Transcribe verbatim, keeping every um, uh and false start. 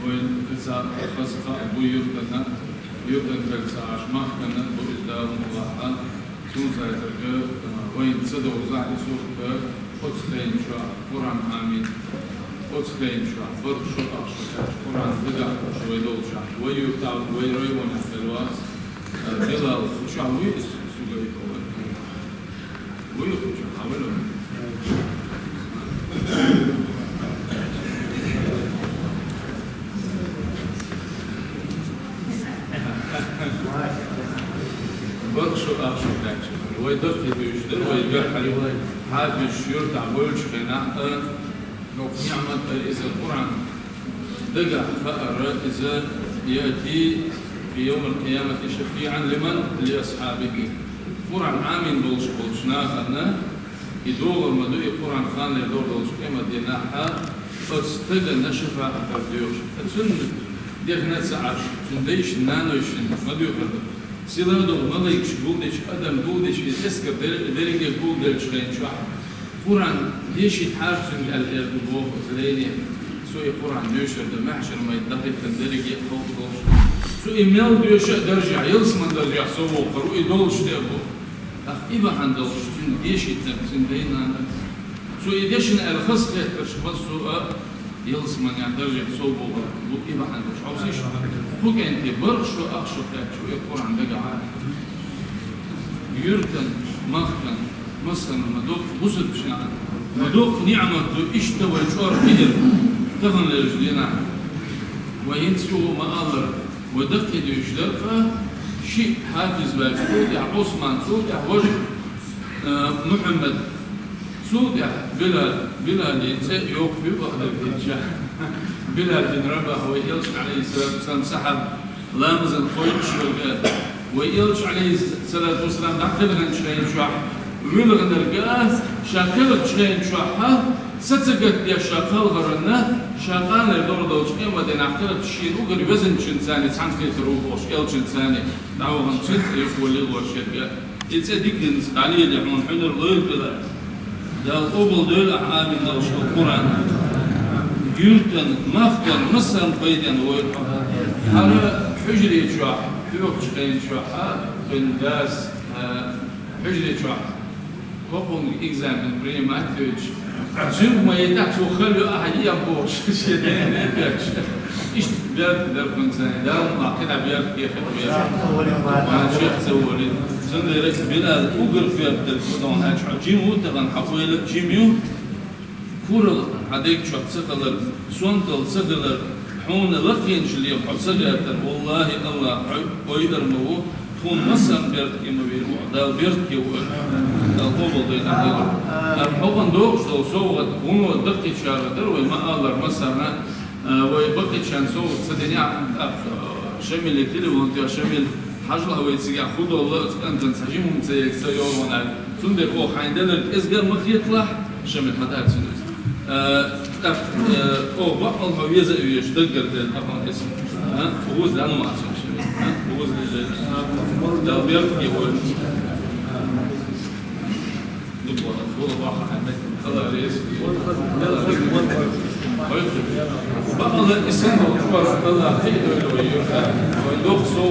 Вайн кхы цхьа хаза хьал бу юртана, юртан кхы цхьа Ӏаш махкана бу из Дала мукъалахь. Цун зайдарга, а, вайн ца довзахь и сурт, оцу хенчохь Къуръан Ӏамийна, оцу хенчохь барх шо, ах шо кхаьчча Къуръан дагахь долуш вай долчохь. Вай юртахь, вай районехь хир вац, а, Билал, хӀу чохь вуй иза, сугайта вай. Вуй хӀу чохь, хьан вуй? Барх шо, ах шо кхаьчча. Вай даккхий дуьйцуш дара, вай дуьххьара хьафизаш юртахь болчу хенахь, а, ниӀмат а иза Къуръан дагахь хаар, иза яъти фи йовмил къиямати шафиӀан лиман, ли асхьабихи. Къуръан Ӏамийна болуш болчу нахана и догӀур ма ду, и Къуръан ханлера догӀур долчу къемат дийнахь оцу стагана шафаӀат дар доьхуш. Цунна дехна ца Ӏаш, цуьнан дайшна, нанойшна ма доьхур ду. Силадолу малайкаш гулдича, адам гулдича, иза эскар дер-, дерриге гулделлачу хенчохь, Къуръан дешийтахьара цуьнга аьлла эр ду боху оцу лайне. Цо и Къуръан доьшур ду, маьхьшар-майда дӀахӀиттина дерриге а халкъ долуш. Цо и мел доьшу а даржехь, ялсаман даржехь сов воккхур ву, и долуш тӀе а бу. ТӀаккха и бахьана долуш цуьнга дешийтинарг цуьнан дай-нана. Цо и дешна аьлла хазахеттарш массо а ялсаманехь даржехь сов бохург бу, и бахьана долуш. Хьовсийша, кху кӀентий барх шо, ах шо кхаьчча ву и Къуръан дагахь. Юьртан, махкан, массарна ма доккху, бусурбанашна ма доккху ниӀмат ду, иштта вай чӀор хиира таханлерчу дийнахь. Вай хӀинца юха ма-аллара, вай даккхий дуьйцуш дара-кх, шиъ хьафиз ваьлча, цул тӀаьхьа Ӏусман, цул тӀаьхьа важа, а, Мухьаммад, цул тӀаьхьа Билал, Билалан цӀе йоккха ю бахьана дийцча. Билал бин Рабах, вай элчан, Ӏалайхиссалату вассалам, сахьаб, ламазан кхойкхуш верг а, вай элча, Ӏалайхиссалату вассалам, дӀакхелхинчу хенчохь вилхинарг а, ша кхелхачу хенчохь а, са ца гатдеш ша кхалхарна, ша къанлера догӀур долчу къематдийнахь кхелхича шена уггар везначуьнца цхьаьна хетар ву бохуш, элчанца дӀавахана, цуьнца юхаволлий лоруш ерг а. И цӀе дика динца дӀалеле хьуна, хьуьнар лойла, Билал. Дала къобалдойла ахь Ӏамийна долуш долу Къуръан. Юьртан, махкан, массарна пайденна войла хьо. Хьара хьуьжре чохь, хьоьхучу хенчохь, а, хӀинца дас, а, хьуьжре чохь хӀокхуьнга экзамен принимать йойтуш, цуьнга ма йитахь, цо хала йо ахьа еа бохуш, шен ден а кхаьчча. Иштта беркат дара хӀинца, Дала ма кхидӀа беркат кехат веза. Ма чех ца волий. Цундела Билал, уггар коьрта дерг ма ду хьуна, хьо жима ву тахана, хьан ойла а жима ю. Куралла хьан дег чохь ца хилар, сонталла ца хилар, хьуна лакхенаш леха хьо ца гӀертар, валлахӀи, АллахӀ хьо ойур ма ву, тхуна массарна беркате ма вийр ву, Дала беркате ву, Дала къобалдойла ахь. Ара хьокъан дохуш долу совгӀат, вуно даккхийчара дара вай ма-аллара массарна, а, вай баккхийчарна совгӀат ца динехь, тӀаккха, а, Шамиле телефон тоьхна, Шамил, хьажал вай цигахь хӀун долу, оцу кӀантана цхьа жима хӀума ца егга ца йогӀу аьлла. Цундела оха хьайна делларг кӀезиг а ма хеталахь, Шамил, хьан дара цуьнан. Э, тӀаккха, э, оха баккъал хьо веза а везаш, даггара делла тӀаккха иза. А? Вуза даьлла ма ацара Шамил. А? Вуза лежа. Дала беркате войла. Дукха вала, вала баха хьан меттиг. Алла реза. Алла реза. Хой. Бакъала и санна долчу Алла хи дойла вай юрта. Вай доккха сов